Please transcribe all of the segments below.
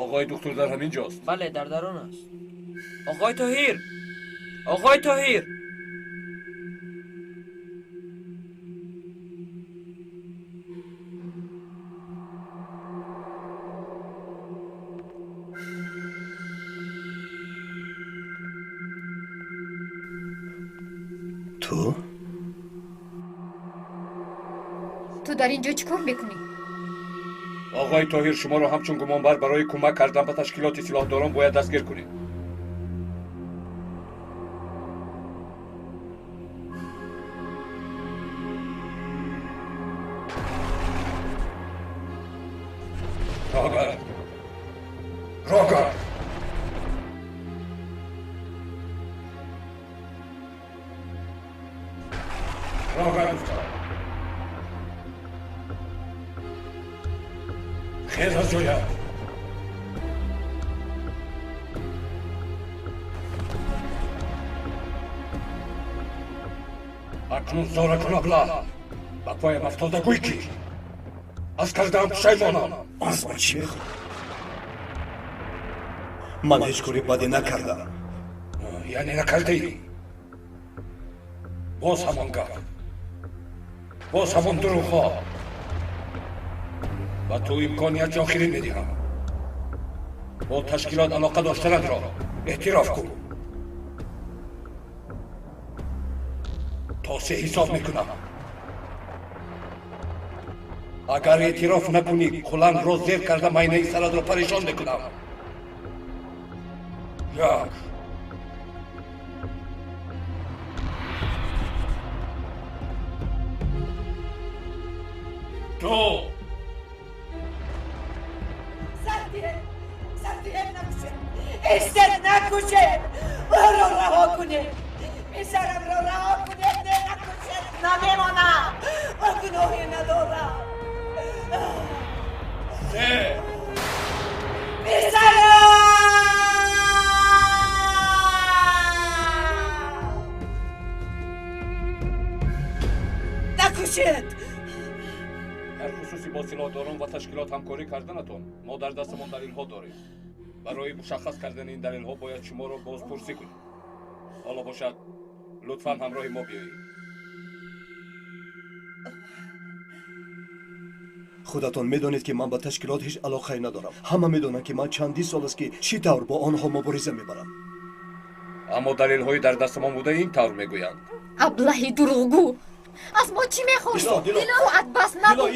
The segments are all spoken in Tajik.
Оғои доктор дар ҳамин ҷост? Бале, дар дарун аст. Оғои Тоҳир! Оғои Тоҳир! Ту? Ту дар ин ҷо чӣ кор мекунӣ? Оғои Тоҳир, шуморо ҳамчун гумонбар барои кӯмак кардан ба ташкилоти силоҳдорон бояд дастгир кунед. Рогард! Рогард! Рогард гуфтам. Хез аз ҷоят! Акнун зора кун, абла! Ба поям афтода гӯй, ки аз кардаам пушаймонам. Аз ман чӣ мехоҳӣ? Ман ҳеҷ кори баде накардам. Яъне накардаӣ? Боз ҳамон гап, боз ҳамон дурӯғҳо. Ба ту имконияти охирин медиҳам. Бо ташкилот алоқа доштанатро эътироф кун. То се ҳисоб мекунам. Агар эътироф накунӣ, кулангро зер карда майнаи саратро парешон мекунам. Як, ду. Истед, накушед! Маро раҳо кунед! Писарамро раҳо кунед! Не, накушед! Намемонам! Ман гуноҳе надорам! Се. Писарам! Накушед! Дар хусуси бо силоҳдорон ва ташкилот ҳамкорӣ карданатон мо дар дастамон далелҳо дорем. Барои мушаххас кардани ин далелҳо бояд шуморо бозпурсӣ кунем. Ҳоло бошад, лутфан ҳамроҳи мо биёед. Худатон медонед, ки ман ба ташкилот ҳеҷ алоқае надорам. Ҳама медонанд, ки ман чандин сол аст, ки чӣ тавр бо онҳо мубориза мебарам. Аммо далелҳои дар дастамон буда ин тавр мегӯянд. Аблаҳи дурӯғгӯ! Аз мо чӣ мехоҳӣ? Қувват бас набуд.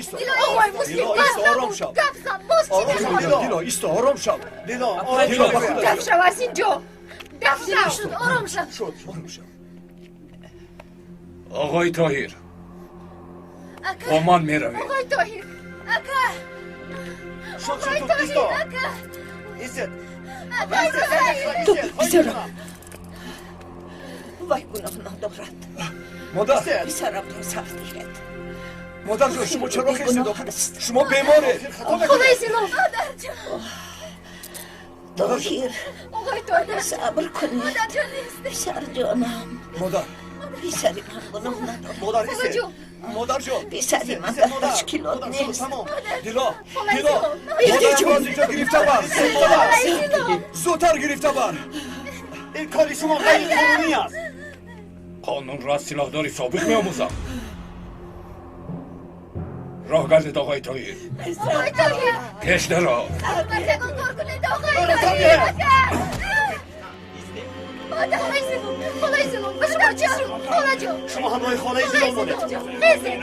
Оғои Муслим, бас набуд. Гап зан, боз чӣ мехоҳӣ? Дило, исто, ором шав. Даф шав аз ин ҷо. Даф шав. Ором шав. Ором шав. Оғои Тоҳир, бо ман меравед. Оғои Тоҳир, ака. Оғои Тоҳир, ака. Ту писарам, вай гуноҳ надорад. Модар! Писарамро сар диҳед. Модарҷон, шумо чаро хестед? Шумо беморед. Холаи Зилол! Тоҳир, оғои Тоҳир, сабр кунед. Писарҷонам. Модар! Писари ман гуноҳ надорад. Модар, истед! Модарҷон! Писари ман дар ташкилот нест. Дило! Дило! Модарро аз инҷо гирифта бар! Зудтар гирифта бар! Ин кори шумо ғайриқонунӣ аст. Қонунро аз силоҳдори собиқ меомӯзам. Роҳ гардед, оғои Тоҳир. Оғои Тоҳир! Пеш даро. Ягон кор кунед, оғои Тоҳир! Ака! Модар, холаи Зилол, холаи Зилол, ба шумо чӣ шуд? Холаҷон! Шумо ҳамроҳи холаи Зилол монед. Хезед!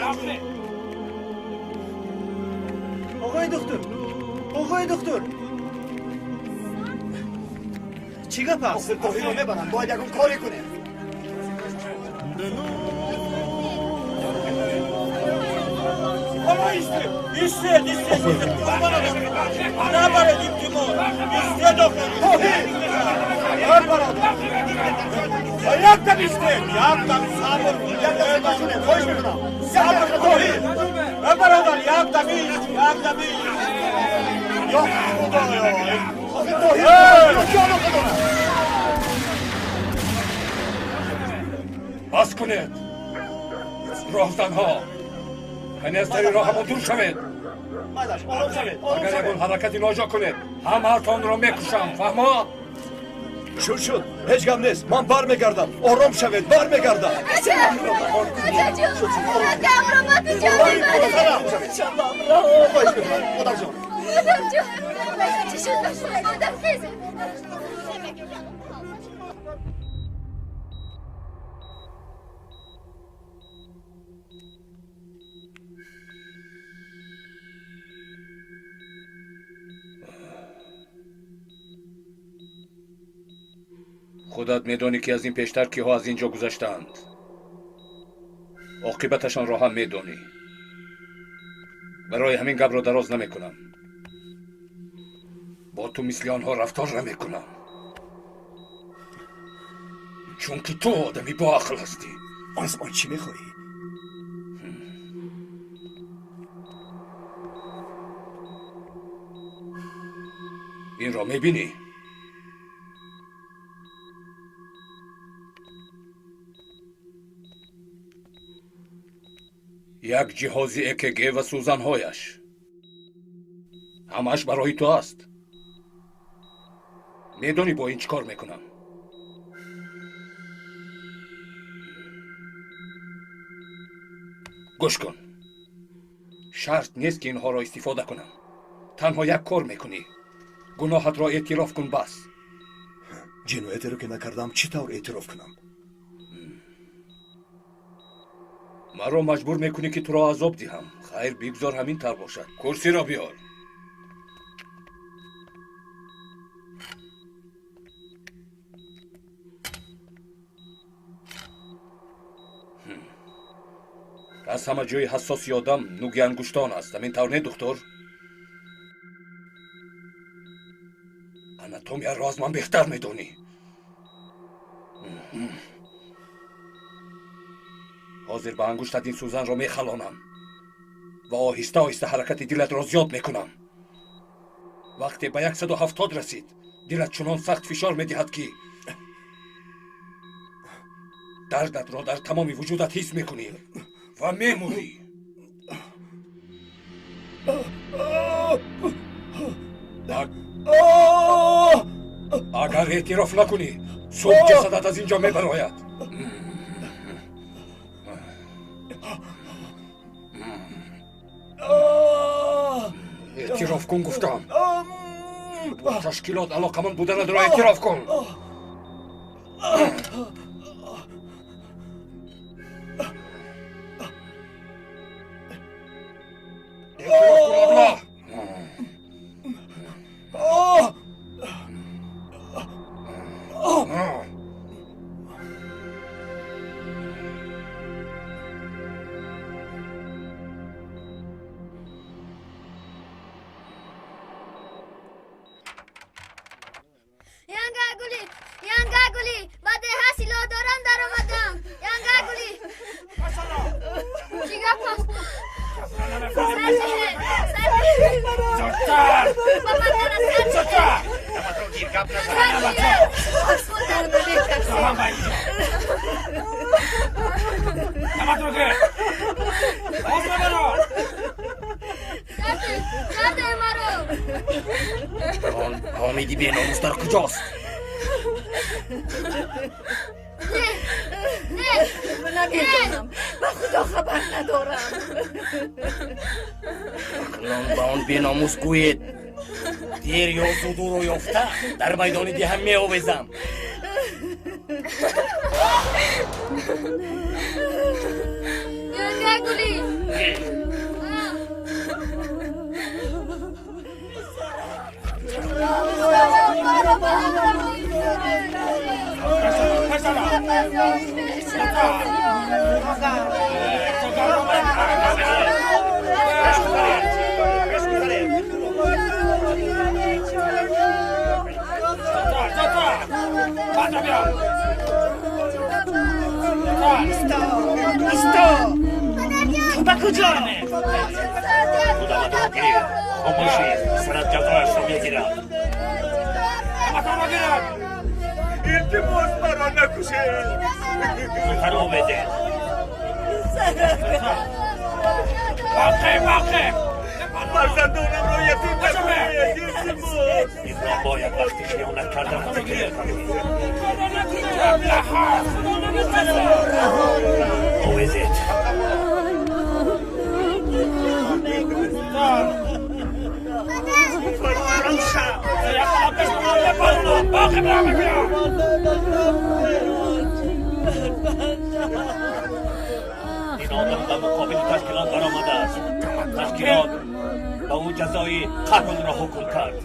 Оғои доктор! Оғои доктор! Чӣ гап аст? Охир Тоҳирро мебаранд. Бояд ягон коре кунем. Истед, истед, набаред, илтимос, истед, охир. Тоҳир! Бародар! Якдам истед, якдам сабр кунед. Якдам кунед, хоҳиш мекунам. Сабр кунед. Бародар, якдам ист, якдам ист. Ё Худоё! Охир Тоҳир чӣ алоқа дорад? Бас кунед! Роҳзанҳо! Кане аз сари роҳамон дур шавед! Агар ягон ҳаракати ноҷо кунед, ҳамаатонро мекушам, фаҳмо? Шуд, шуд, ҳеҷ гап нест, ман бармегардам. Ором шавед, бармегардам. Худат медонӣ, ки аз ин пештар киҳо аз ин ҷо гузаштаанд. Оқибаташонро ҳам медонӣ. Барои ҳамин гапро дароз намекунам. Бо ту мисли онҳо рафтор намекунам, чунки ту одами боақл ҳастӣ. Аз ман чӣ мехоҳӣ? Инро мебинӣ? Як ҷиҳози ЭКГ ва сӯзанҳояш ҳамааш барои ту аст. Медонӣ бо ин чӣ кор мекунам? Гӯш кун, шарт нест, ки инҳоро истифода кунам. Танҳо як кор мекунӣ: гуноҳатро эътироф кун, бас. Ҷиноятеро ки накардам, чӣ тавр эътироф кунам? Маро маҷбур мекунӣ, ки туро азоб диҳам. Хайр, бигзор ҳамин тавр бошад. Курсиро биёр. Аз ҳама ҷои ҳассоси одам нуги ангуштон аст. Ҳамин тавр не, духтур? Анатомияро аз ман беҳтар медонӣ. Ҳозир ба ангуштат ин сӯзанро мехалонам ва оҳиста оҳиста ҳаракати дилатро зиёд мекунам. Вақте ба 170 расид, дилат чунон сахт фишор медиҳад, ки дардатро дар тамоми вуҷудат ҳис мекунӣ ва мемурӣ. Агар эътироф накунӣ, субҳ ҷасадат аз ин ҷо мебарояд. Эътироф кун, гуфтам. Бо ташкилот алоқаманд буданатро эътироф кун. Эътироф кун, аблаҳ! Ҳомиди беномус дар куҷост? Намедонам, ба Худо хабар надорам. Акнун ба он беномус гӯед, дер ё зуд ӯро ёфта дар майдони деҳа меовезам. Гули. Ту ба куҷо? Хомӯшӣ, сарат ҷазояшро мегирад. Илтимос, маро накушед. Зудтар овезед. Воқеъ, воқеъ. Фарзандонамро ятим накунед, илтимос. Инро бояд вақти хиёнат кардан фикр кунед. Овезед. Ин одам ба муқобили ташкилот баромадааст. Ташкилот ба ӯ ҷазои қатлро ҳукм кард.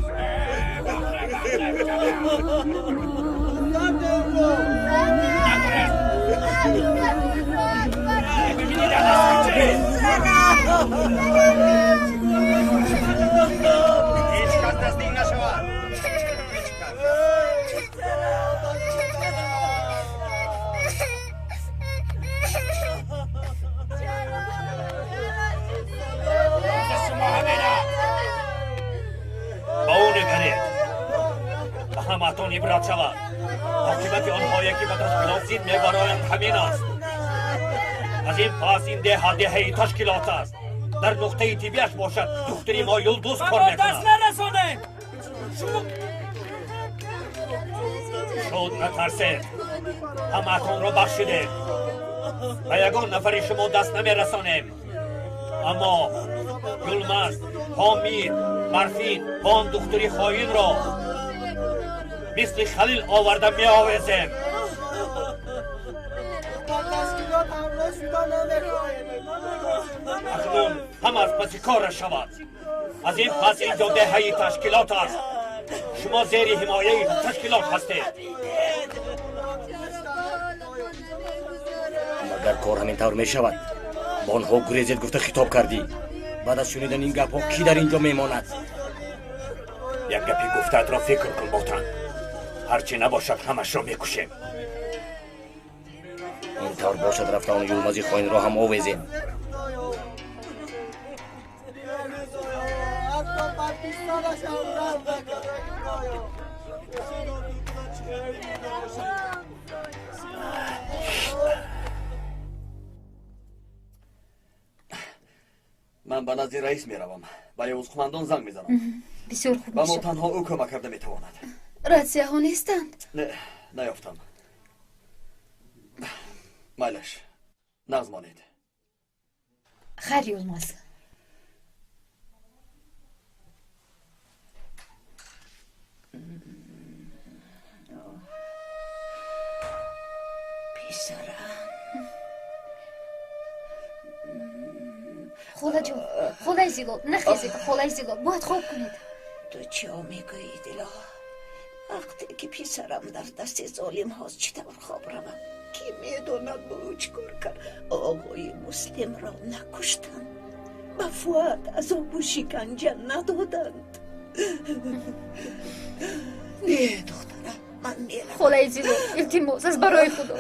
Ҳеҷ кас наздик нашавад. Ба ӯ нигаред, ба ҳамаатон ибрат шавад. Оқибати онҳое ки ба ташкилот зид мебароянд ҳамин аст. Аз ин пас ин деҳа деҳаи ташкилот аст. Дар нуқтаи тиббиаш бошад духтари мо Юлдуз кор мекунад. Шуд, натарсед, ҳамаатонро бахшидем. Ба ягон нафари шумо даст намерасонем. Аммо Юлмаз, Ҳомид, Барфин бо он духтари хоинро мисли Халил оварда меовезем. Акнун ҳама аз паси кораш шавад. Аз ин пас инҷо деҳаи ташкилот аст. Шумо зери ҳимояи ташкилот ҳастед. Магар кор ҳамин тавр мешавад? Ба онҳо гурезед гуфта хитоб кардӣ. Баъд аз шунидани ин гапҳо кӣ дар инҷо мемонад? Як гапи гуфтаатро фикр кун, ботан. Ҳарчи набошад ҳамашро мекушем. Ин тавр бошад, рафта он Юлмази хоинро ҳам овезем. Ман ба назди раис меравам. Ба Явуз қумандон занг мезанам. Бисёр хуб Ба мо мешавад. танҳо ӯ кӯмак карда метавонад. Ратсияҳо нестанд? Не, наёфтам. Майлаш, нағз монед. Хайр, Юлмаз. Писарам. Холаҷон, холаи Зилол, нахезед, холаи Зилол, бояд хоб кунед. Ту чиё мегӯӣ, Дило? Вақте ки писарам дар дасти золимҳост, чӣ тавр хоб равам? Кӣ медонад бо ӯ чӣ кор кард? Оғои Муслимро накуштанд, ба Фуад азобу шиканҷа надоданд. Не, духтарам, ман меравам. Холаи Зилол, илтимос, аз барои Худо.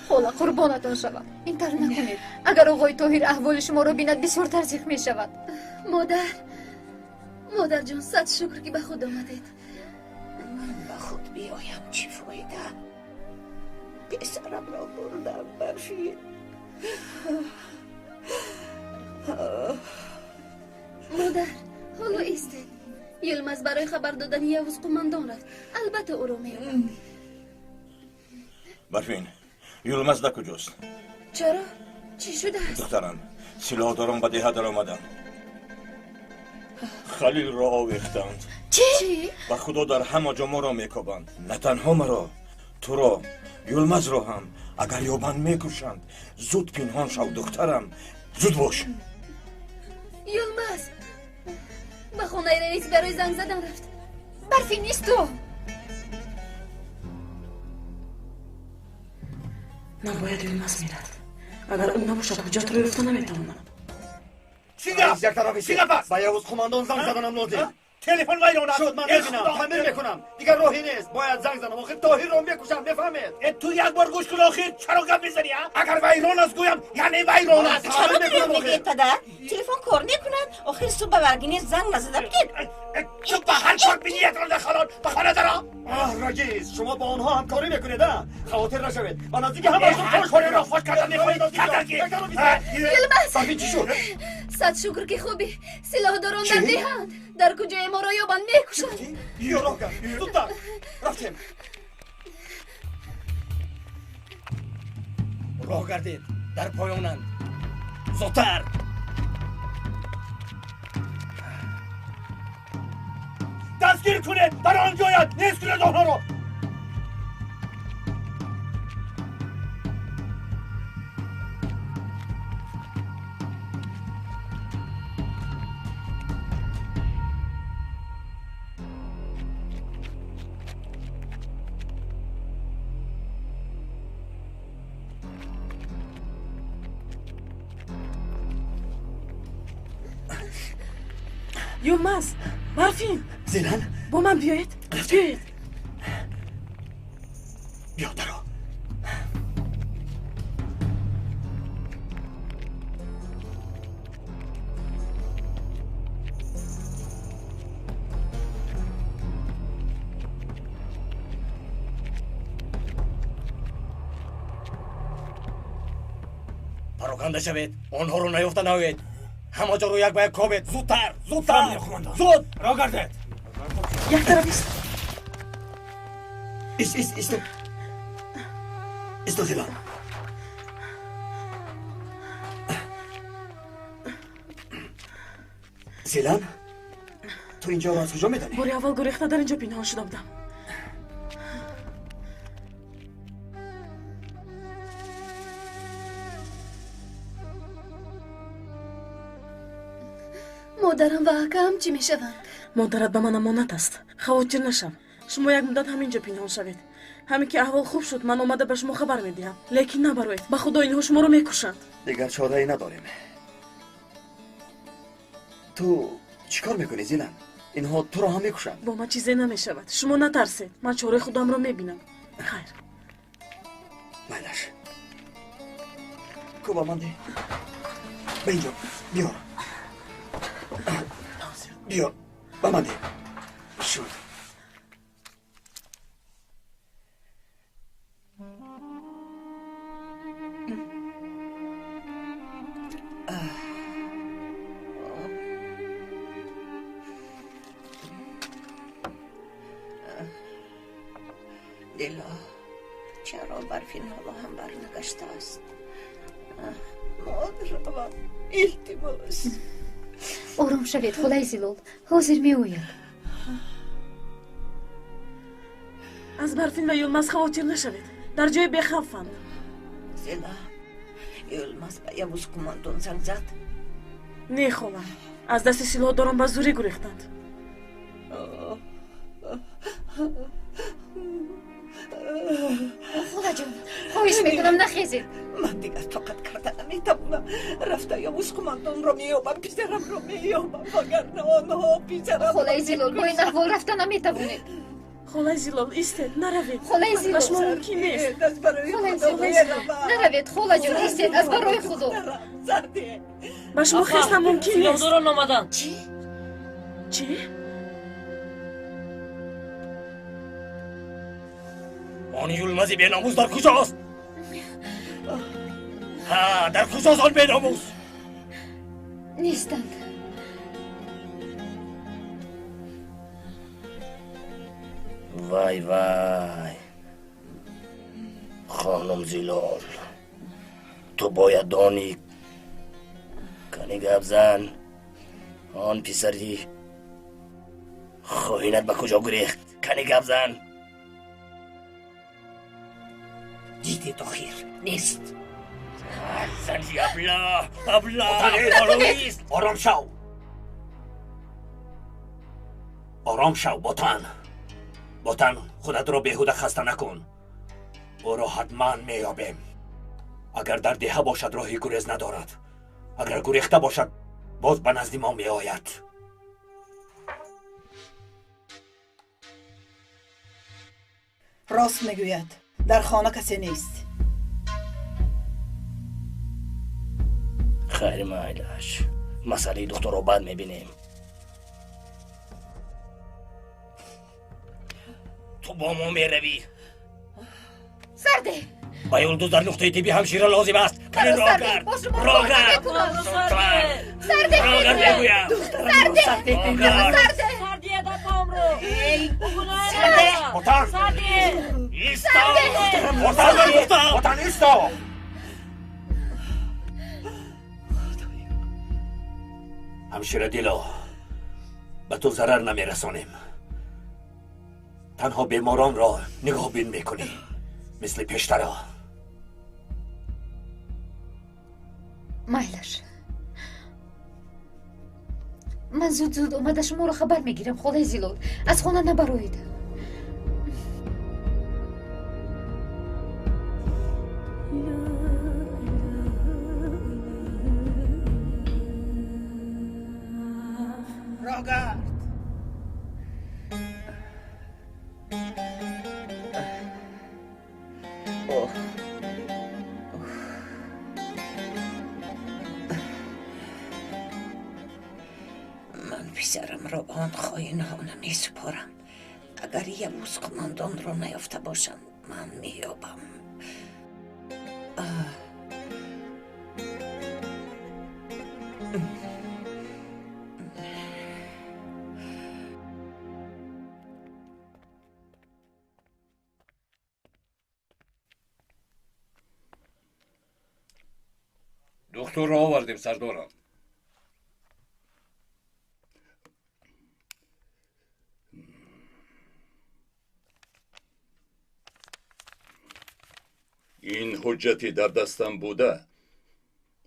Хола, қурбонатон шавам, ин тавр накунед. Агар оғои Тоҳир аҳволи шуморо бинад, бисёр тарзиқ мешавад. Модар, модарҷон, сад шукр ки ба худ омадед. Ман ба худ биёям, чӣ фоида? Писарамро бурдам, Барфин. Модар, ҳоло истед. Юлмаз барои хабар додани Явуз қумандон рафт. Албатта ӯро меёбам. Барфин, Юлмаз дар куҷост? Чаро? Чӣ шудааст? Духтарам, силоҳдорон ба деҳа даромаданд. Халилро овехтанд. Чӣ? Ба Худо дар ҳама ҷо моро мекобанд. На танҳо маро, туро, Юлмазро ҳам. Агар ёбанд мекушанд. Зуд пинҳон шав, духтарам, зуд бош. Юлмаз ба хонаи раис барои занг задан рафт. Барфин, исто. Набояд Юлмаз мерафт. Агар ӯ набошад, ҳуҷҷатро ёфта наметавонам. Чӣ гап? Як тарафи Чӣ гап аст? Ба Явуз қумандон занг заданам лозим. Телефон вайрон аст. Шуд, ман мебинам, таъмир мекунам. Дигар роҳе нест. Бояд занг занам. Охир Тоҳирро мекушам, мефаҳмед? Ту як бор гӯш кун, охир чаро гап мезанӣ? Агар вайрон аст гӯям, яъне вайрон аст. Чаро дурӯғ мегӯед, падар? Телефон кор мекунад. Охир субҳ ба Варгинез занг назада будед. Ту ба ҳар кор биниятро дахолон ба хона даро. Оҳ, раис, шумо бо онҳо ҳамкорӣ мекунед, а? Хавотир нашавед. Ба наздики ҳамаашон Ҳар кореро хуш карда мехоҳӣ, карда ки. Юлмаз! Барфин, чӣ шуд? Сад шукр ки хубӣ. Силоҳдорон дар деҳанд. Дар куҷое моро ёбанд мекушанд. Ёрока, зудтар рафтем. Роҳ гардед, дар поёнанд. Зудтар. Дастгир кунед, дар он ҷояд, нест кунед онҳоро. Юлмаз, Барфин! Зилан? Бо ман биёед. Биёед. Биё даро. Пароканда шавед, онҳоро наёфта наоед. Ҳама ҷоро як ба як кобед. Зудтар, зудтар, зуд! Роҳ гардед. Як тараф ист. Ист, ист, исто. Исто, Зилан. Зилан, ту инҷоро аз куҷо медонӣ? Бори аввал гурехта дар инҷо пинҳон шуда будам. Модарам ва акаам чӣ мешаванд? Модарат ба ман амонат аст. Хавотир нашав. Шумо як муддат ҳамин ҷо пинҳон шавед. Ҳамин ки аҳвол хуб шуд, ман омада ба шумо хабар медиҳам. Лекин набароед. Ба худо инҳо шуморо мекушанд. Дигар чорае надорем. Ту чӣ кор мекунӣ, Зилан? Инҳо туро ҳам мекушанд. Бо ман чизе намешавад. Шумо натарсед. Ман чораи худамро мебинам. Хайр. Майлаш. Ку ба ман деҳ. Ба инҷо биёр. Биё, ба ман деҳ. Шуд. Дило, чаро Барфин ҳоло ҳам барнагаштааст? Модарам, илтимос. Ором шавед, холаи Зилол. Ҳозир меояд. Аз Барфин ва Юлмаз хавотир нашавед. Дар ҷои бехавфанд. Зила, Юлмаз ба Явуз қумондон занг зад? Не, хола. Аз дасти силоҳдорон ба зурӣ гурехтанд. Холаҷон, хоҳиш мекунам, нахезед. Ман дигар тоқат карда наметавонам. Рафта Явуз қумондонро меёбам, писарамро меёбам, вагарна онҳо писарамро. Холаи Зилол, бо ин аҳвол рафта наметавонед. Холаи Зилол, истед, наравед. Холаи Зилол, ба шумо мумкин нест. Аз барои Холаи Худо Зилол, меравам. наравед, холаҷон, истед, аз барои Худо. Зарде. Ба шумо хеста мумкин нест. Силоҳдорон омаданд. Чӣ? Чӣ? Он Юлмази беномус дар куҷост? Ҳа, дар куҷост он беномус? Нестанд. Вай, вай. Хонум Зилол, ту бояд донӣ. Кани гап зан. Он писари хоинат ба куҷо гурехт? Кани гап зан. Дидед охир, нест. Зани абла, абла, болоист. Ором шав. Ором шав, ботан. Ботан, худатро беҳуда хаста накун. Ӯро ҳатман меёбем. Агар дар деҳа бошад, роҳи гурез надорад. Агар гурехта бошад, боз ба назди мо меояд. Рост мегӯяд. Дар хона касе нест. Хайр, майлаш. Масъалаи духтарро баъд мебинем. Ту бо мо меравӣ. Сарде! Ба Юлдуз дар нуқтаи тиббӣ ҳамшира лозим аст. Кани роҳ гард, роҳ гард. Роҳ гард мегӯям. Ботан! Исто! Ботан! Ботан, исто! Ҳамшира Дило, ба ту зарар намерасонем. Танҳо беморонро нигоҳбин мекунӣ, мисли пештара. Майлаш, ман зуд-зуд омада шуморо хабар мегирам. Холаи Зилол, аз хона набароед. Роҳгард. Ман писарамро ба он хоинҳо намесупорам. Агар Явуз қумондонро наёфта бошанд, ман меёбам. Духтурро овардем, сардорам. Ин ҳуҷҷате дар дастам буда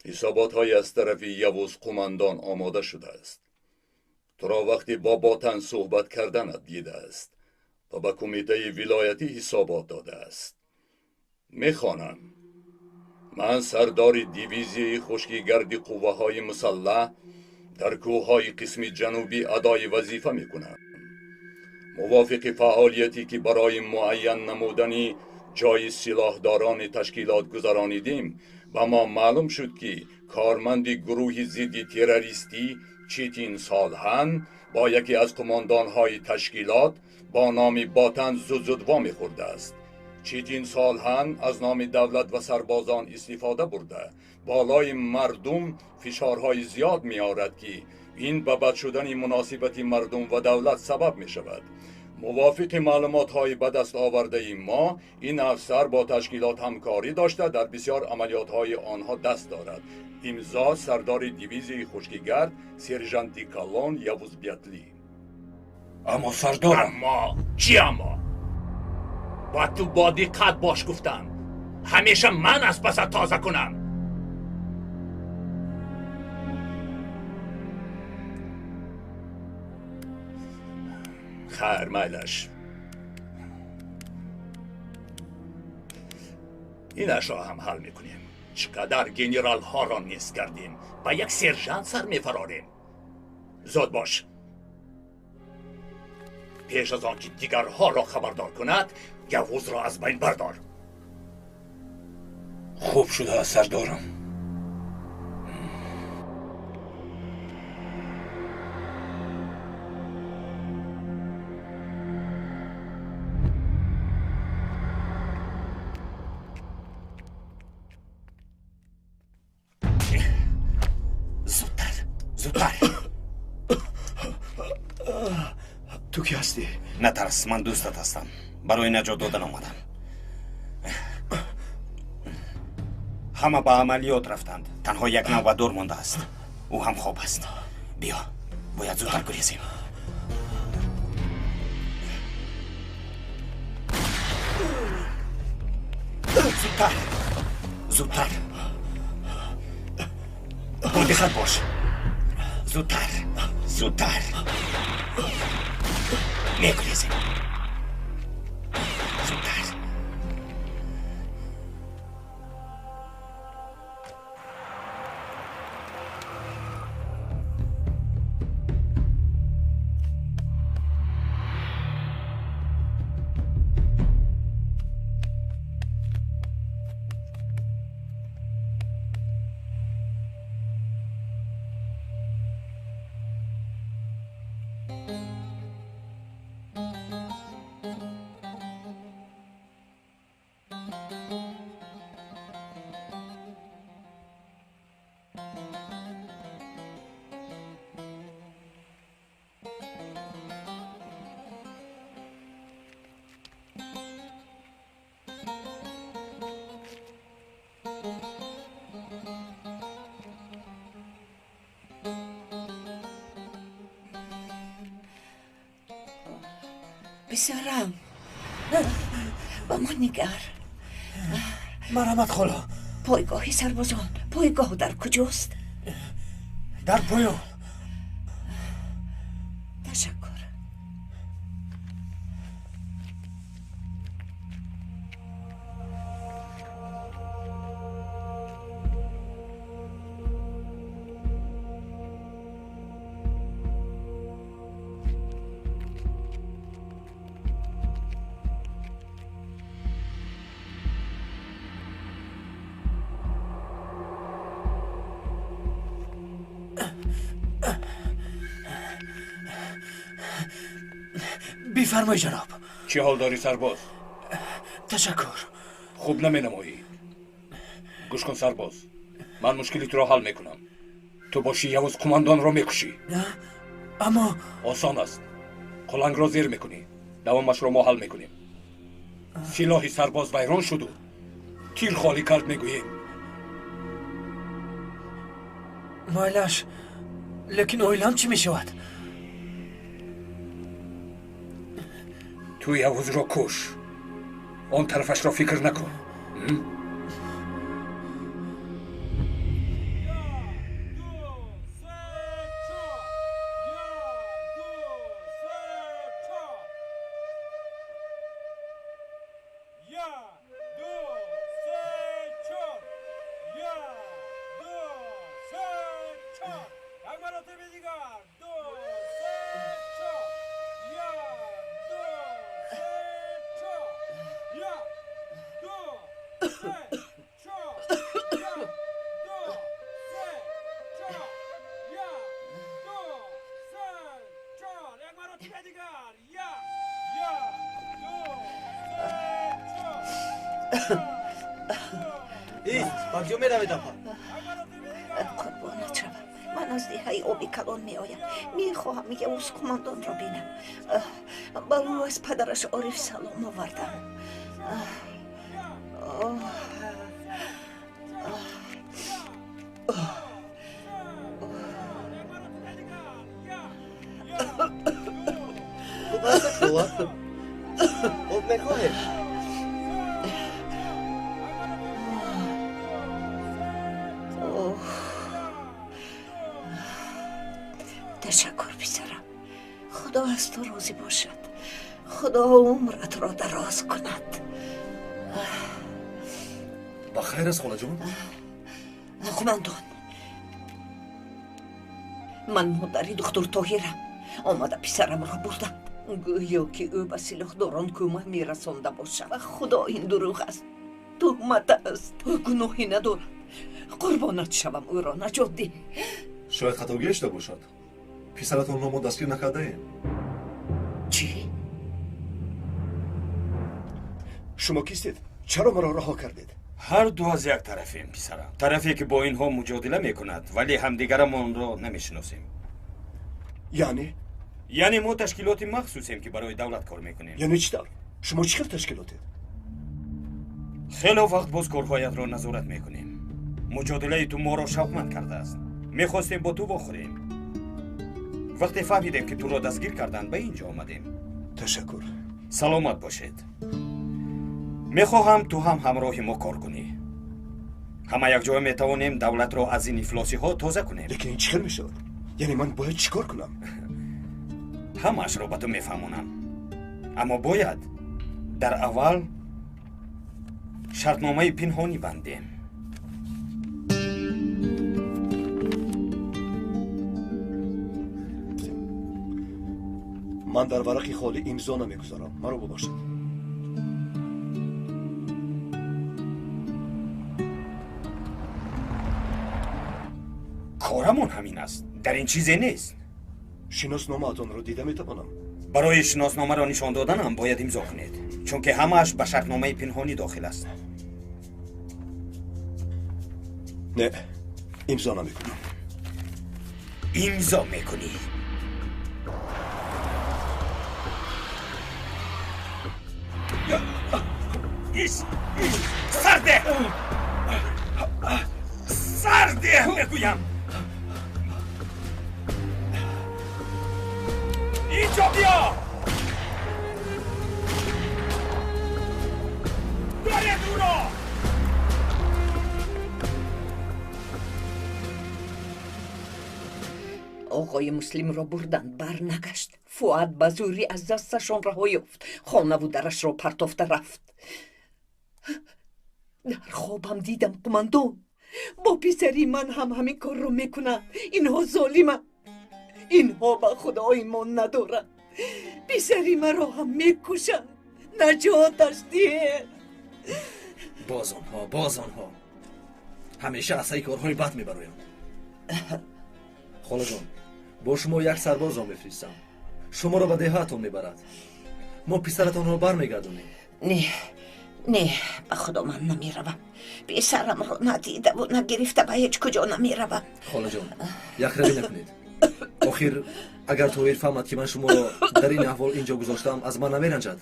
ҳисоботҳое аз тарафи Явуз қумандон омода шудааст. Туро вақте бо Ботан суҳбат карданат дидааст ва ба кумитаи вилоятӣ ҳисобот додааст. Мехонам. Ман сардори дивизияи хушкигарди қувваҳои мусаллаҳ дар кӯҳҳои қисми ҷанубӣ адои вазифа мекунам. Мувофиқи фаъолияте ки барои муайян намудани ҷои силоҳдорони ташкилот гузаронидем, ба мо маълум шуд ки корманди гурӯҳи зидди террористӣ Читин Солҳан бо яке аз қумондонҳои ташкилот бо номи Ботан зуд-зуд вомехӯрдааст. Читин Солҳан аз номи давлат ва сарбозон истифода бурда болои мардум фишорҳои зиёд меорад ки ин ба бад шудани муносибати мардум ва давлат сабаб мешавад. Мувофиқи маълумотҳои ба даст овардаи мо, ин афсар бо ташкилот ҳамкорӣ дошта дар бисёр амалиётҳои онҳо даст дорад. Имзо: сардори дивизияи хушкигард сержанти калон Явуз Биятли. Аммо сардорам. Аммо чӣ аммо? Ба ту бо диққат бош гуфтам. Ҳамеша ман аз пасат тоза кунам. Хайр, майлаш. Инашро ҳам ҳал мекунем. Чӣ қадар генералҳоро нест кардем, ба як сержант сар мефарорем. Зуд бош. Пеш аз он ки дигарҳоро хабардор кунад, Явузро аз байн бардор. Хуб шудааст, сардорам. Зудтар, зудтар. Ту кӣ ҳастӣ? Натарс, ман дӯстат ҳастам. Барои наҷот додан омадам. Ҳама ба амалиёт рафтанд. Танҳо як навбатдор мондааст. Ӯ ҳам хоб аст. Биё, бояд зудтар гурезем. Зудтар, зудтар. Бо диққат бош. Зудтар, зудтар. Мегурезем. Зудтар. Писарам, ба ман нигар. Марҳамат, хола. Пойгоҳи сарбозон, пойгоҳ дар куҷост? Дар поён. Ташаккур. бифармоӣ ҷаноб. Чӣ ҳол дорӣ, сарбоз? Ташаккур. Хуб наменамоӣ. Гӯш кун, сарбоз, ман мушкили туро ҳал мекунам. Ту бошӣ Явуз қумандонро мекушӣ. Аммо осон аст. Қулангро зер мекунӣ, давомашро мо ҳал мекунем. Силоҳи сарбоз вайрон шуду тир холӣ кард, мегӯем. Майлаш, лекин оилам чӣ мешавад? Ту Явузро куш, он тарафашро фикр накун. Қурбонат шавам, ман аз деҳаи оби калон меоям. Мехоҳам Явуз қумондонро бинам. Ба ӯ аз падараш Ориф салом овардам. Хуб аст, хола? Об мехоҳед? Ташаккур, писарам. Худо аз ту розӣ бошад. Худо умратро дароз кунад. Ба хайр аст, холаҷон? Қумандон, ман модари духтур Тоҳирам. Омада писарамро бурданд. Гӯё ки ӯ ба силоҳдорон кӯмак мерасонда бошад. Ба Худо, ин дурӯғ аст, туҳмат аст. Ӯ гуноҳе надорад. Қурбонат шавам, ӯро наҷот деҳ. Шояд хатогӣ шуда бошад. Писаратонро мо дастгир накардаем. Чӣ? Шумо кистед? Чаро маро раҳо кардед? Ҳар ду аз як тарафем, писарам. Тарафе ки бо инҳо муҷодила мекунад, вале ҳамдигарамонро намешиносем. Яъне? Яъне мо ташкилоти махсусем, ки барои давлат кор мекунем. Яъне чӣ тавр? Шумо чӣ хел ташкилотед? Хело вақт боз корҳоятро назорат мекунем. Муҷодилаи ту моро шавқманд кардааст. Мехостем бо ту вохӯрем. Вақте фаҳмидем, ки туро дастгир карданд, ба ин ҷо омадем. Ташаккур. Саломат бошед. Мехоҳам ту ҳам ҳамроҳи мо кор кунӣ. Ҳама якҷоя метавонем давлатро аз ин ифлосиҳо тоза кунем. Лекин ин чӣ хел мешавад? Яъне ман бояд чӣ кор кунам? Ҳамаашро ба ту мефаҳмонам. Аммо бояд дар аввал шартномаи пинҳонӣ бандем. Ман дар варақи холӣ имзо намегузорам. Маро бубахшед. Корамон ҳамин аст. Дар ин чизе нест. Шиносномаатонро дида метавонам? Барои шиносномаро нишон доданам бояд имзо кунед, чунки ҳамааш ба шартномаи пинҳонӣ дохил аст. Не, имзо намекунам. Имзо мекунӣ. Сарде! Сарде, мегӯям! Инҷо биё! Оғои Муслимро бурданд, барнагашт. Фуад ба зӯрӣ аз дасташон раҳо ёфт, хонаву дарашро партофта рафт. Дар хобам дидам қумандон бо писари ман ҳам ҳамин корро мекунад. Инҳо золиманд, инҳо ба Худо имон надоранд. Писари маро ҳам мекушанд. Наҷоташ диҳед. Боз онҳо, боз онҳо ҳамеша аз саи корҳои бад мебароянд. Холаҷон, бо шумо як сарбозро мефиристам, шуморо ба деҳаатон мебарад. Мо писаратонро бармегардонем. Не, не, ба Худо ман намеравам. Писарамро надидаву нагирифта ба ҳеҷ куҷо намеравам. Холаҷон, яхравӣ накунед. Охир агар Тоҳир фаҳмад, ки ман шуморо дар ин аҳвол инҷо гузоштам, аз ман намеранҷад.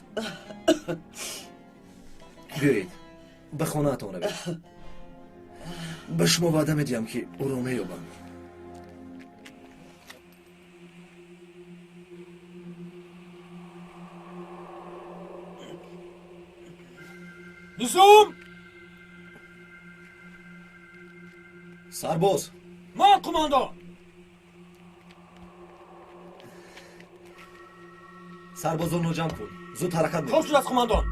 Биёед, ба хонаатон равед. Ба шумо ваъда медиҳам, ки ӯро меёбам. Низом! Сарбоз! Ман қумандон! Сарбозонро ҷамъ кун, зуд ҳаракат мекун. Хоб шудааст, қумандон!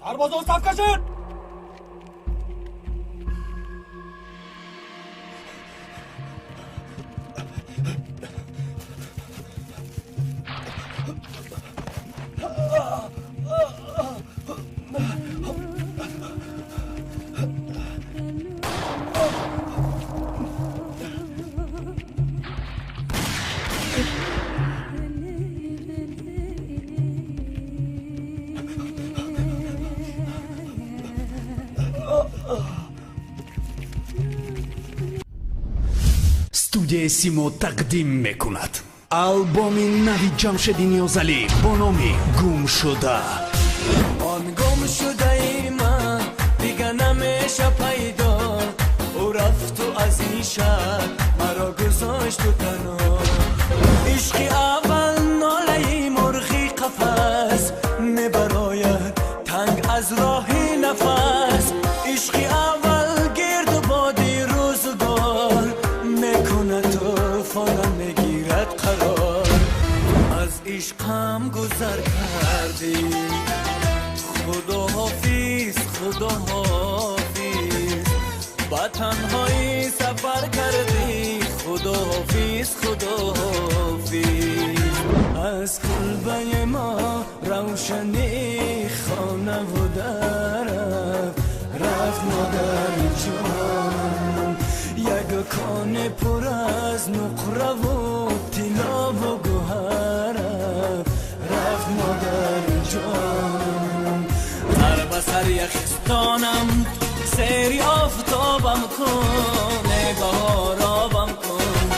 Сарбозон саф кашед! Студияи Симо тақдим мекунад албоми нави Ҷамшеди Ниёзалӣ бо номи «Гумшуда». Он гумшудаи ман дига намеша пайдо, ӯ рафту аз ин шаҳр маро гузошту танҳо. Ишқи аввал нолаи мурғи қафас мебарояд танг аз роҳи нафас. Ишқи аввал гирду боди рӯзгор мекунад тӯфонам мегирад қарор. Аз ишқам гузар кардӣ, Худоҳофиз, Худоҳофиз, ба танҳоӣ сафар кардӣ, Худоҳофиз, Худоҳофиз. Аз кулбаи мо равшанӣ хонаву дар рафт модари ҷонам, як коне пур аз нуқраву тиллову гӯҳар рафт модари ҷонам. Сар ба сар яхистонам, сери офтобам кун, эй баҳор обам кун,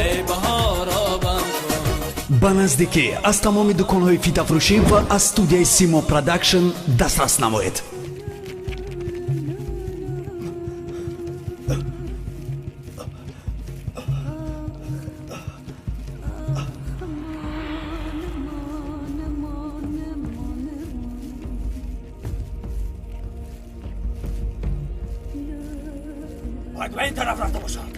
эй баҳор обам кун. Ба наздикӣ аз тамоми дуконҳои фитафурӯшӣ ва аз студияи Симо Продакшн дастрас намоед. Бояд ба ин тараф рафта бошад.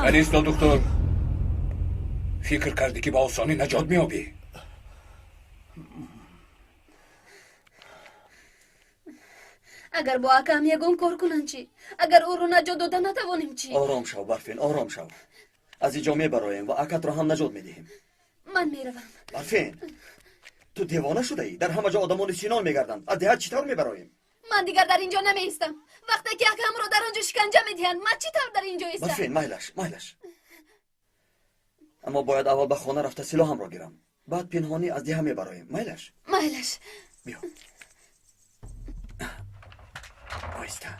Канисто, доктор, фикр кардӣ, ки ба осонӣ наҷот меёбӣ? Агар бо акаам ягон кор кунанд чӣ? Агар ӯро наҷот дода натавонем чӣ? Ором шав, Барфин, ором шав. Аз инҷо мебароем ва акатро ҳам наҷот медиҳем. Ман меравам. Барфин, ту девона шудаӣ? Дар ҳама ҷо одамони синон мегарданд. Аз деҳат чӣ тавр мебароем? Ман дигар дар инҷо намеистам. Вақте ки акаамро дар он ҷо шиканҷа медиҳанд, ман чӣ тавр дар инҷо истам? Барфин, майлаш, майлаш. Аммо бояд аввал ба хона рафта силоҳамро гирам. Баъд пинҳонӣ аз деҳа мебароем. Майлаш? Майлаш. Биё. Оҳиста.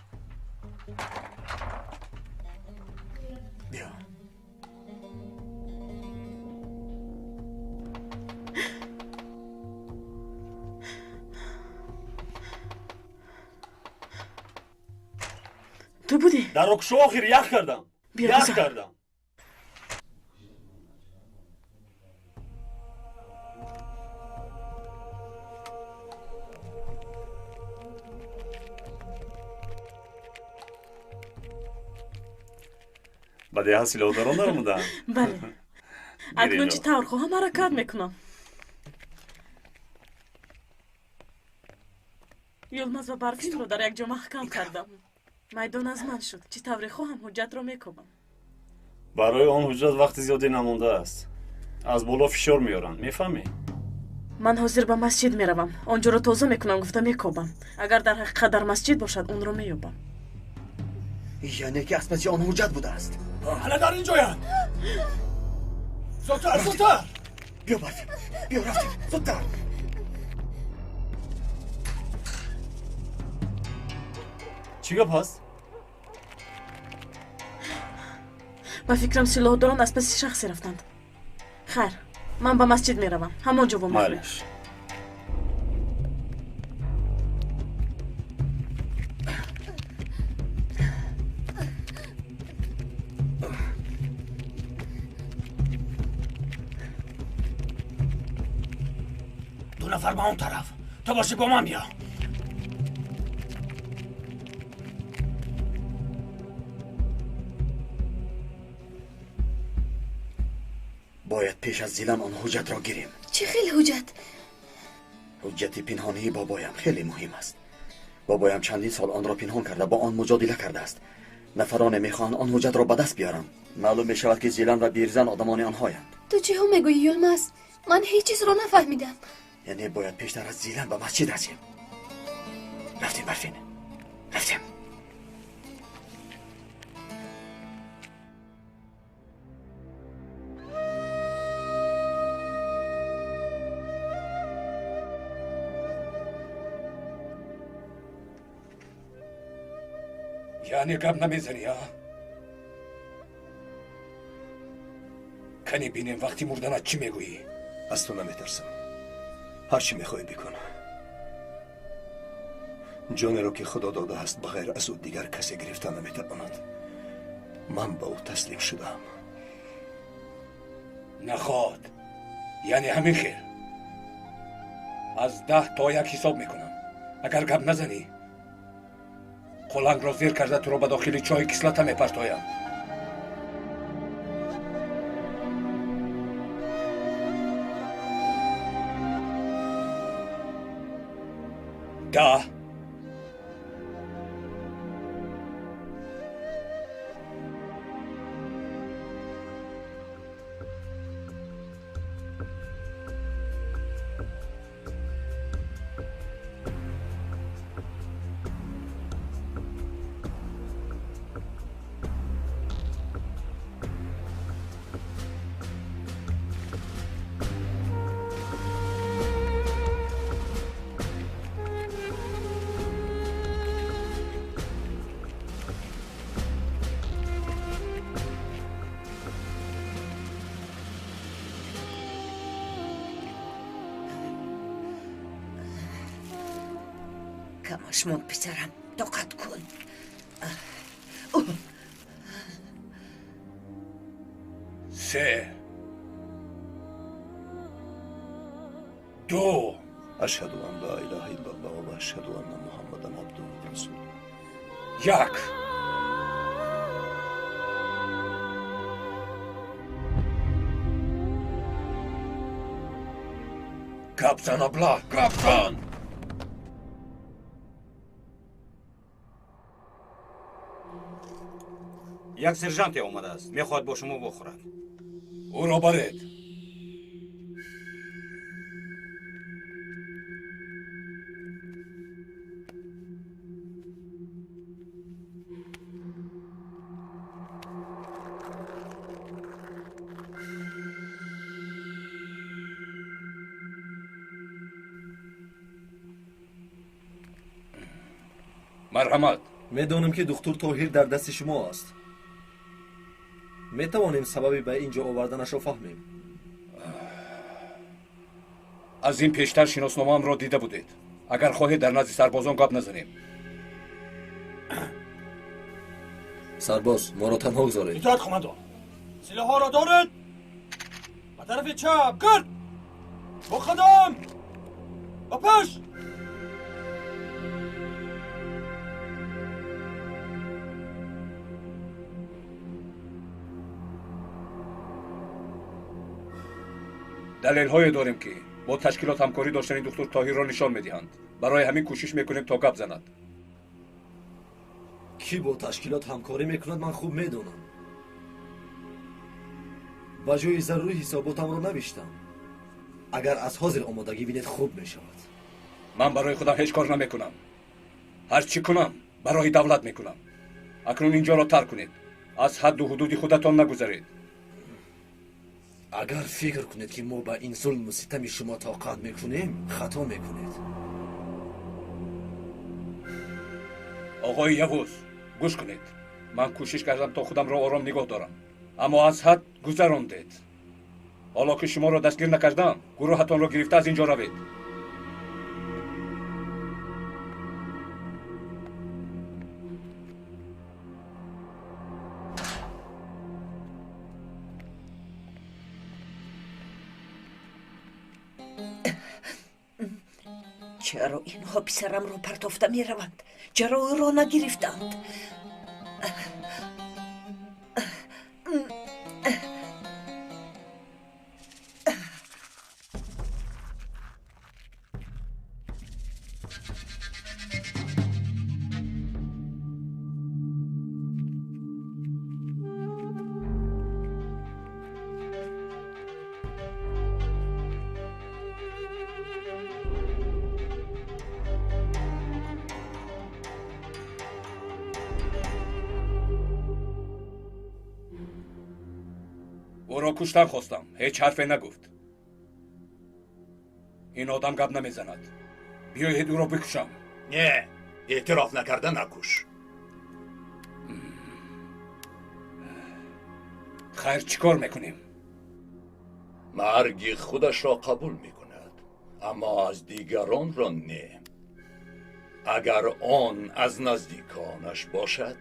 Биё. Ту будӣ? Дар окшо охир ях кардам. Ях кардам. Ба деҳа силоҳдорон даромаданд? Бале. Акнун чӣ тавр хоҳам ҳаракат мекунам. Юлмаз ва Барфинро дар як ҷо маҳкам кардам. Майдон аз ман шуд. Чӣ тавре хоҳам ҳуҷҷатро мекобам. Барои он ҳуҷҷат вақти зиёде намондааст. Аз боло фишор меоранд, мефаҳмӣ? Ман ҳозир ба масҷид меравам. Он ҷоро тоза мекунам, гуфта мекобам. Агар дар ҳақиқат дар масҷид бошад, онро меёбам. Яъне ки аз паси он ҳуҷҷат будааст. Ҳала дар ин ҷоянд. Зудтар, зудтар! Биё, Барфин, биё, рафтем, зудтар. Чӣ гап ҳаст? Ба фикрам силоҳдорон аз паси шахсе рафтанд. Хайр, ман ба масҷид меравам. Ҳамон ҷо вомехӯрем. Майлаш. Ду нафар ба он тараф. Ту бошӣ бо ман биё. Бояд пеш аз Зилан он ҳуҷҷатро гирем. Чӣ хел ҳуҷҷат? Ҳуҷҷати пинҳонии бобоям хеле муҳим аст. Бобоям чандин сол онро пинҳон карда, бо он муҷодила кардааст. Нафароне мехоҳанд он ҳуҷҷатро ба даст биёранд. Маълум мешавад, ки Зилан ва Бирзан одамони онҳоянд. Ту чиҳо мегӯӣ, Юлмаз? Ман ҳеҷ чизро нафаҳмидам. Яъне бояд пештар аз Зилан ба масҷид расем. Рафтем, Барфин, рафтем. Яъне гап намезанӣ, а? Кани бинем вақти мурданат чӣ мегӯӣ? Аз ту наметарсам. Ҳар чӣ мехоҳӣ бикун. Ҷонеро ки Худо додааст, ба ғайр аз ӯ дигар касе гирифта наметавонад. Ман ба ӯ таслим шудаам. Наход, яъне ҳамин хел. Аз 10 то 1 ҳисоб мекунам. Агар гап назанӣ, қулангро зер карда туро ба дохили чоҳи кислота мепартоям. 10 Камаш монд, писарам, тоқат кун. 3 2 Ашҳаду ан ла илаҳа иллаллоҳ ва ашҳаду анна Муҳаммадан абдуҳу ва расулуҳ. 1 Гап зан, абла, гап зан! Як сержанте омадааст, мехоҳад бо шумо вохӯрад. Ӯро баред. Марҳамат. Медонем, ки духтур Тоҳир дар дасти шумо аст. Метавонем сабаби ба ин ҷо оварданашро фаҳмем? Аз ин пештар шиносномаамро дида будед. Агар хоҳед, дар назди сарбозон гап назанем. Сарбоз, моро танҳо гузоред. Итоат, командон. Силоҳҳоро доред, ба тарафи чап гард, бо қадам ба пеш. Далелҳое дорем, ки бо ташкилот ҳамкорӣ доштани духтур Тоҳирро нишон медиҳанд. Барои ҳамин кӯшиш мекунем, то гап занад. Кӣ бо ташкилот ҳамкорӣ мекунад, ман хуб медонам. Ба ҷои зарурӣ ҳисоботамро навиштам. Агар аз ҳозир омодагӣ бинед, хуб мешавад. Ман барои худам ҳеҷ кор намекунам. Ҳар чӣ кунам, барои давлат мекунам. Акнун ин ҷоро тарк кунед. Аз ҳадду ҳудуди худатон нагузаред. Агар фикр кунед, ки мо ба ин зулму ситами шумо тоқат мекунем, хато мекунед. Оғои Явуз, гӯш кунед. Ман кӯшиш кардам, то худамро ором нигоҳ дорам, аммо аз ҳад гузарондед. Ҳоло ки шуморо дастгир накардам, гурӯҳатонро гирифта аз ин ҷо равед. Чаро инҳо писарамро партофта мераванд? Чаро ӯро нагирифтанд? Ӯро куштан хостам, ҳеҷ ҳарфе нагуфт. Ин одам гап намезанад. Биёед, ӯро бикушам. Не, эътироф накарда накуш. Хайр, чӣ кор мекунем? Марги худашро қабул мекунад, аммо аз дигаронро не. Агар он аз наздиконаш бошад.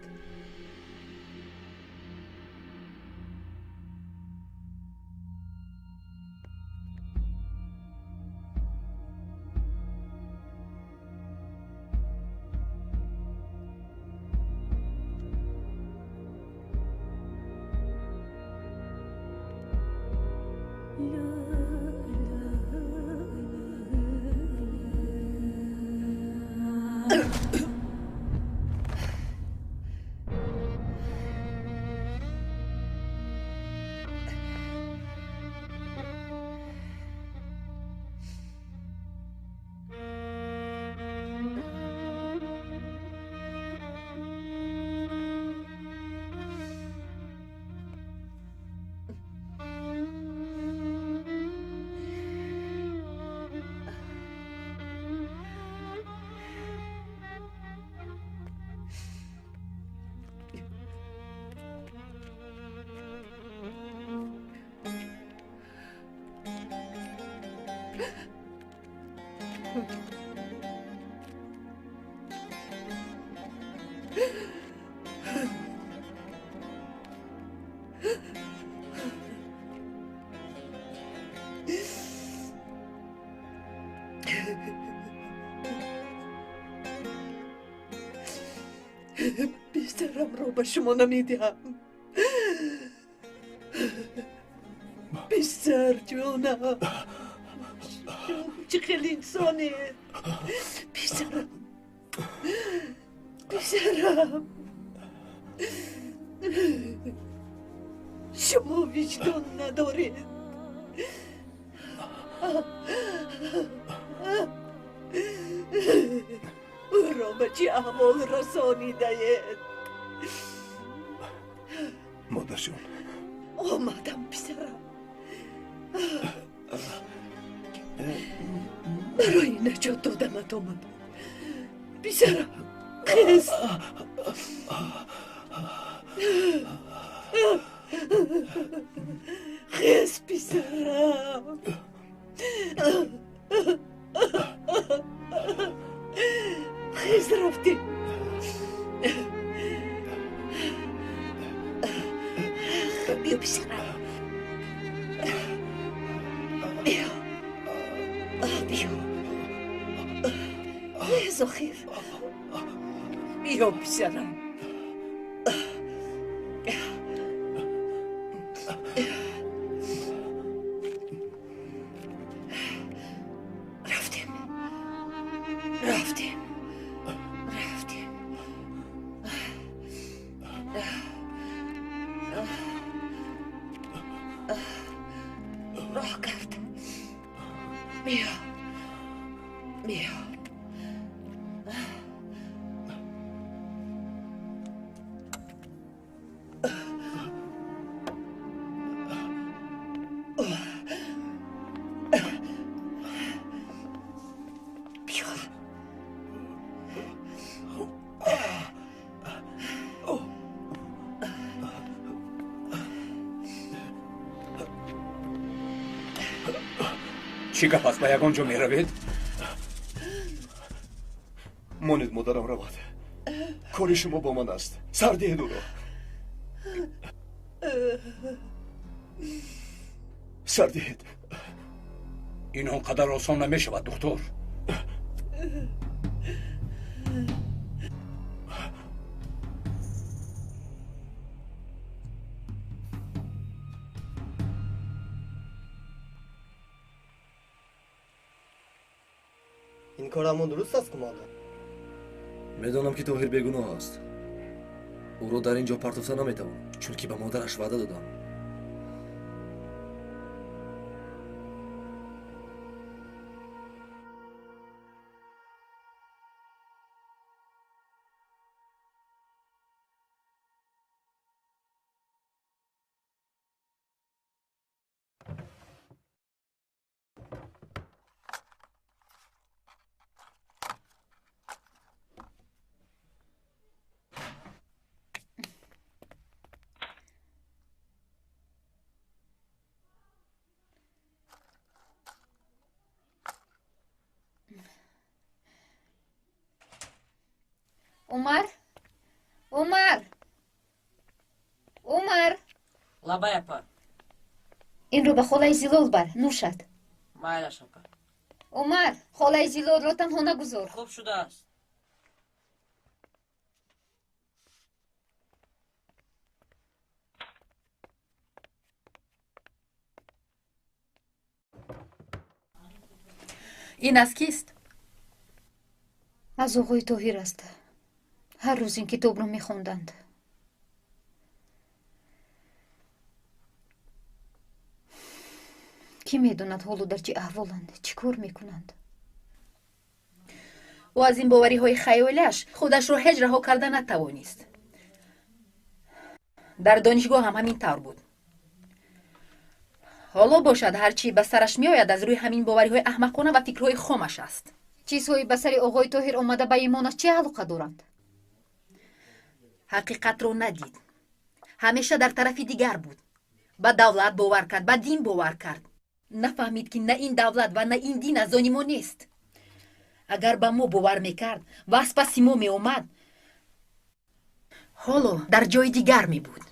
Писарамро ба шумо намедиҳам. Писарҷонам, чӣ хел инсонед! Писарам, писарам, шумо виҷдон надоред. Ӯро ба чӣ аҳвол расонидаед? Модарҷон. Омадам, писарам. Барои наҷот доданат омадам. Писарам. Хез. Хез, писарам. Хез, рафтӣ. Биё, писарам. Биё. Биё. Хез, охир. Биё, писарам. Рафтем. Рафтем. Рафтем. Роҳ кард. Биё. Биё. Биё. Чӣ гап аст? Ба ягон ҷо меравед? Монед, модарам равад. Кори шумо бо ман аст. Сар диҳед ӯро. Сар диҳед. Ин он қадар осон намешавад, духтур. Ин корамон дуруст аст, кумандан? Медонам, ки Тоҳир бегуноҳ аст. Ӯро дар ин ҷо партофта наметавонам, чунки ба модараш ваъда додам. Умар? Умар! Умар! Лабай, апа. Инро ба холаи Зилол бар, нӯшад. Майлаш, апа. Умар, холаи Зилолро танҳо нагузор. Хуб шудааст. Ин аз кист? Аз оғои Тоҳир аст. Ҳар рӯз ин китобро мехонданд. Кӣ медонад ҳоло дар чӣ аҳволанд, чӣ кор мекунанд? Ӯ аз ин бовариҳои хаёлиаш худашро ҳеҷ раҳо карда натавонист. Дар донишгоҳ ҳам ҳамин тавр буд. Ҳоло бошад, ҳар чӣ ба сараш меояд, аз рӯи ҳамин бовариҳои аҳмақона ва фикрҳои хомаш аст. Чизҳои ба сари оғои Тоҳир омада ба имонаш чӣ алоқа доранд? Ҳақиқатро надид. Ҳамеша дар тарафи дигар буд. Ба давлат бовар кард, ба дин бовар кард. Нафаҳмид, ки на ин давлат ва на ин дин аз они мо нест. Агар ба мо бовар мекард ва аз паси мо меомад, ҳоло дар ҷои дигар мебуд.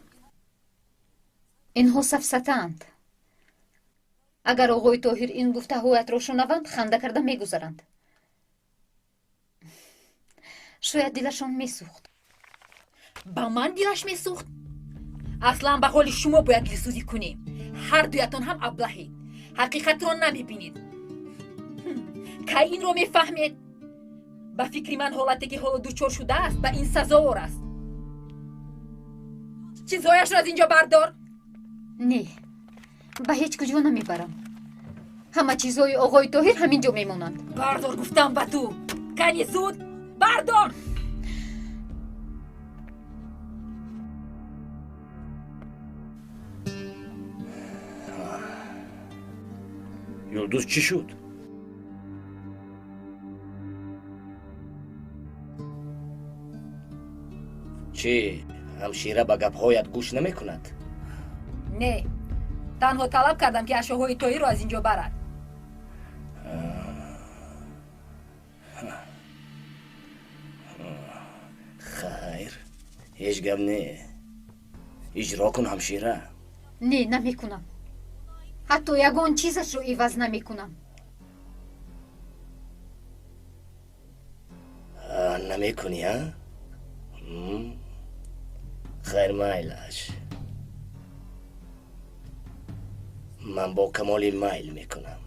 Инҳо сафсатаанд. Агар оғои Тоҳир ин гуфтаҳоятро шунаванд, ханда карда мегузаранд. Шояд дилашон месӯхт. Ба ман дилаш месӯхт? Аслан ба ҳоли шумо бояд дилсӯзӣ кунем. Ҳар дуятон ҳам аблаҳед. Ҳақиқатро намебинед. Кай инро мефаҳмед? Ба фикри ман, ҳолате ки ҳоло дучор шудааст, ба ин сазовор аст. Чизҳояшро аз ин ҷо бардор. Не, ба ҳеҷ куҷо намебарам. Ҳама чизҳои оғои Тоҳир ҳамин ҷо мемонанд. Бардор, гуфтам ба ту. Кани зуд бардор. Юлдуз чӣ шуд? Чӣ, ҳамшира ба гапҳоят гӯш намекунад? Не, танҳо талаб кардам, ки ашёҳои Тоҳирро аз ин ҷо барад. Хайр, ҳеҷ гап не. Иҷро кун, ҳамшира. Не, намекунам. Ҳатто ягон чизашро иваз намекунам. Намекунӣ, а? Хайр, майлаш. Ман бо камоли майл мекунам.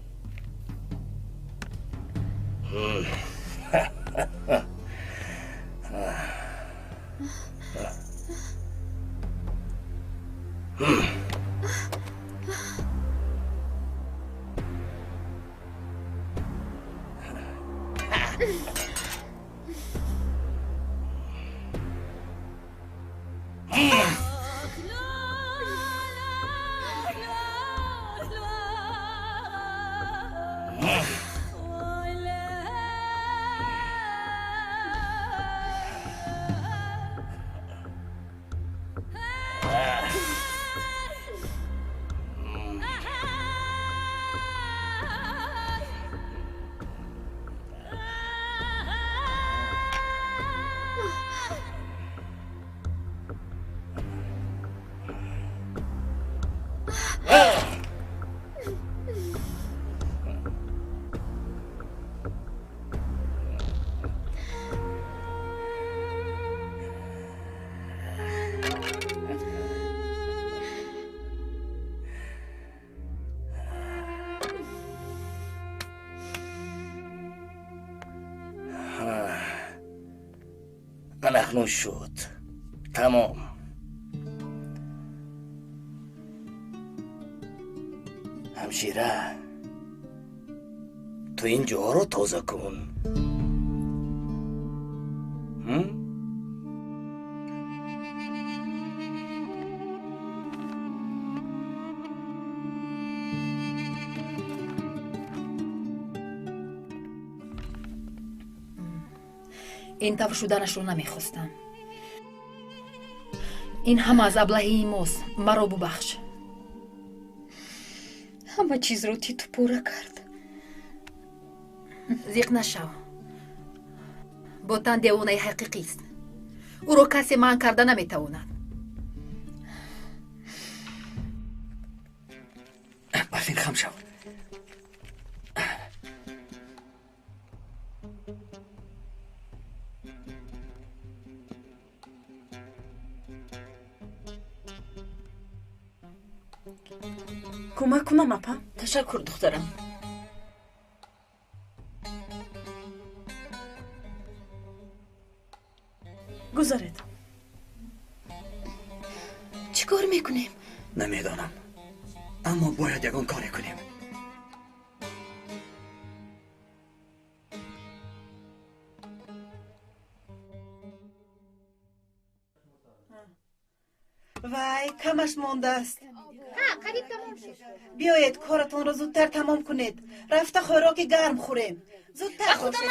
Акнун шуд. Тамом. Ҳамшира, ту ин ҷоҳоро тоза кун. Ин тавр шуданашро намехостам. Ин ҳама аз аблаҳии мост. Маро бубахш. Ҳама чизро титу пора кард. Зиқ нашав. Ботан девонаи ҳақиқист. Ӯро касе манъ карда наметавонад. Барфин, хам шав. Кӯмак кунам, апа? Ташаккур, духтарам. Гузаред. Чӣ кор мекунем? Намедонам, аммо бояд ягон коре кунем. Вай, камаш мондааст. Қариб тамом шуд. Биёед, коратонро зудтар тамом кунед. Рафта хӯроки гарм хӯрем. Зудтар бошед.